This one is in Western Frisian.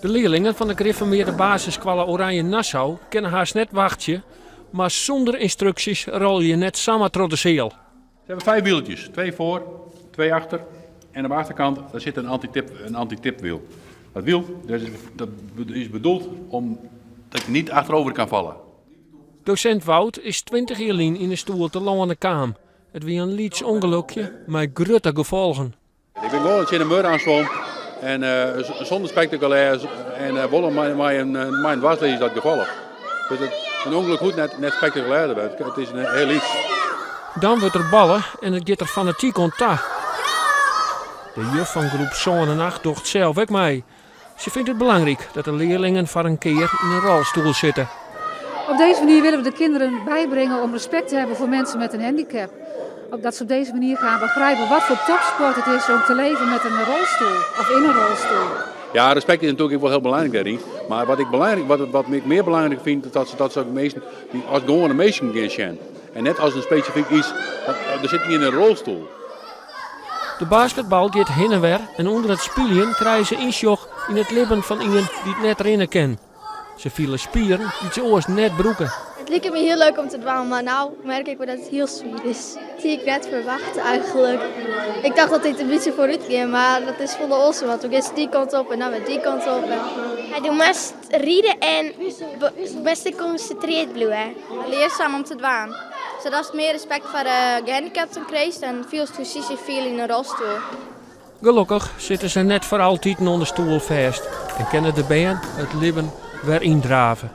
De learlingen fan de grifformearde basisskoalle Oranje Nassau kinne hast net wachtsje, mar sûnder ynstruksjes rôlje je net samar troch de seal. Ze hebben vijf wieltjes, twee voor, twee achter. En op de achterkant daar zit een anti-tip, een anti-tipwiel. Dat wiel dat is, dat is bedoeld om dat je niet achterover kan vallen. Dosint Wout is 20 jier lyn yn 'e stoel telâne kaam. It wie in lyts ûngelokje mei grutte gefolgen. Ik bin gewoan tsjin de muur oanswommen en sûnder spektakulêrs en wol mei in mei in dwarslaesie is dat gefolch. Dus it, in ûngelok hoecht net, net spektakulêr te wêzen, it is in hiel lyts. Dan wurdt der balle en it giet der fanatyk oan ta. De juf fan groep sân en acht docht sels ek mei. Se fynt it belangryk dat de learlingen foar in kear yn in rolstoel sitte. Op deze manier willen we de kinderen bijbrengen om respect te hebben voor mensen met een handicap. Dat ze op deze manier gaan begrijpen wat voor topsport het is om te leven met een rolstoel of in een rolstoel. Ja, respect is natuerlik wol hiel belangryk dêryn. Mar wat ik belangryk, wat, wat ik mear belangryk fyn, dat se minsken as gewoane minsken gean sjen. En net as in spesifyk iets, der sit ien yn in rolstoel. De basketbal giet hinne en wer en ûnder it spyljen krije se ynsjoch yn it libben fan ien dy't net rinne kin. Se fiele spieren dy't se oars net brûke. It liket my hiel leuk om te dwaan, mar no merk ik wol dat it hiel swier is. Dat hie ik net ferwachte eigenlik. Ik tocht dat it in bytsje foarút gie, mar dat is folle oars, want do giest dy kant op en dan wer dy kant op. Do moatst ride en moatst ek konsintrearre bliuwe. Learzaam om te dwaan, sadatst mear respekt foar de gehandicapten krijst en fielst hoe't sy sich fiele yn in rolstoel. Gelokkich sitte se net foar altiten oan de stoel fêst en kinne de bern it libben wer yndrave.